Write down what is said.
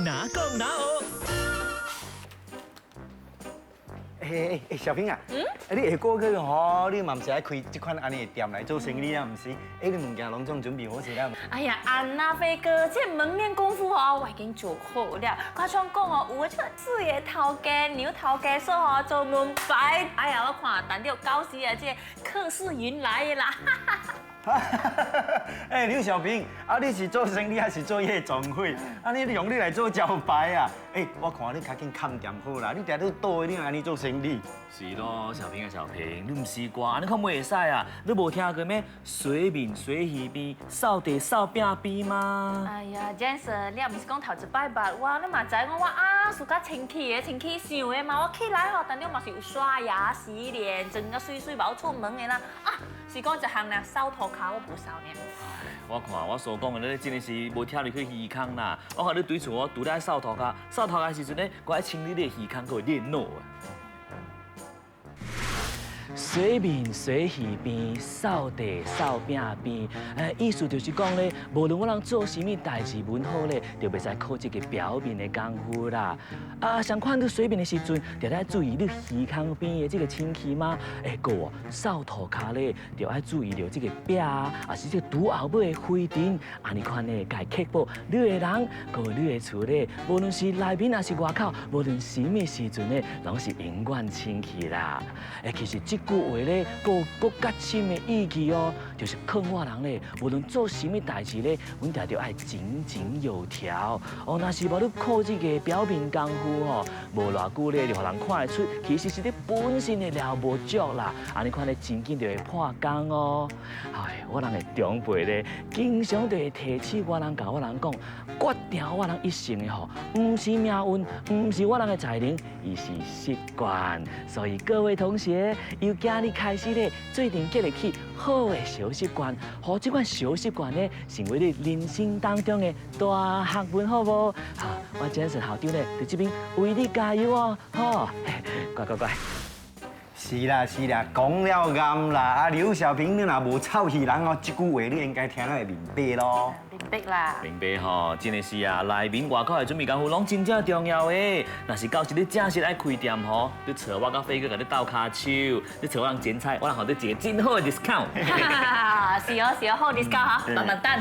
哪講哪學。欸欸欸，小平啊，你下個月吼，你嘛毋是愛開這款按呢的店來做生意啊，毋是？欸，你物件攏總準備好勢了？哎呀，按啦，飛哥，這門面功夫哦，我已經做好了。我想講哦，有的這個水的頭家、牛頭家說吼做門牌。哎呀，我看等著到時啊，這個客似雲來的啦。欸，劉小平，啊，你是做生意還是做夜總會？啊，你用你來做招牌啊？欸，我看你較緊崁店好啦，你定咧倒的，你按呢做生意？是咯，小平啊，小平，你毋是啩？你看袂使啊？你無聽過咩？洗面洗魚邊，掃地掃餅邊嗎？哎呀，Jensen，你也毋是講頭一擺捌我，你嘛知影我啊，屬較清氣的，清氣想的嘛。我起來吼，當然嘛是有刷牙、洗臉，妝甲媠媠，無出門的啦。啊，是講一項呢，掃塗跤我無掃爾。我看我所講的，你真的是無聽入去耳空啦。我看你對厝我拄咧掃塗跤，掃塗跤的時陣呢，閣愛清理你的耳空，閣會熱腦啊。洗面洗魚邊，掃地掃餅邊。意思就是講咧，無論我人做啥物代誌文好咧，就袂使靠這個表面的功夫啦。啊，相款你洗面的時陣，就愛注意你耳空邊的這個清氣嗎？欸，閣有掃塗跤咧，就愛注意著這個壁啊，抑是這個拄後尾的灰塵，按呢款咧，會確保你的人，閣有你的厝咧，無論是內面抑是外口，無論啥物時陣咧，攏是永遠清氣啦。欸，其實這句話咧，閣有閣較深的意義哦，就是勸我人咧，無論做啥物代誌咧，阮定著愛井井有條。哦，若是無你靠這個表面功夫吼，無偌久咧就予人看會出，其實是你本身的料無足啦。按呢款咧，真緊就會破功哦。唉，我人的長輩咧，經常就會提醒我人，共我人講，決定我人一生的吼，毋是命運，毋是我人的才能，而是習慣。所以各位同學，由今日開始咧，做陣建立起好的小習慣，予這款小習慣咧，成為你人生當中的大學問，好無？哈，我蔣生校長咧，佇這邊為你加油哦，好，乖乖乖。是啦是啦，講了啱啦。啊，劉小平，你若無臭氣人哦，這句話你應該聽了會明白咯。明白啦。明白吼，真的是啊，內面外口的準備功夫攏真正重要的。若是到時你正式愛開店吼，你揣我佮飛哥共你鬥跤手，你揣我人剪彩，我人予你一個真好的 discount。是哦是哦，好 discount 哈，慢慢等。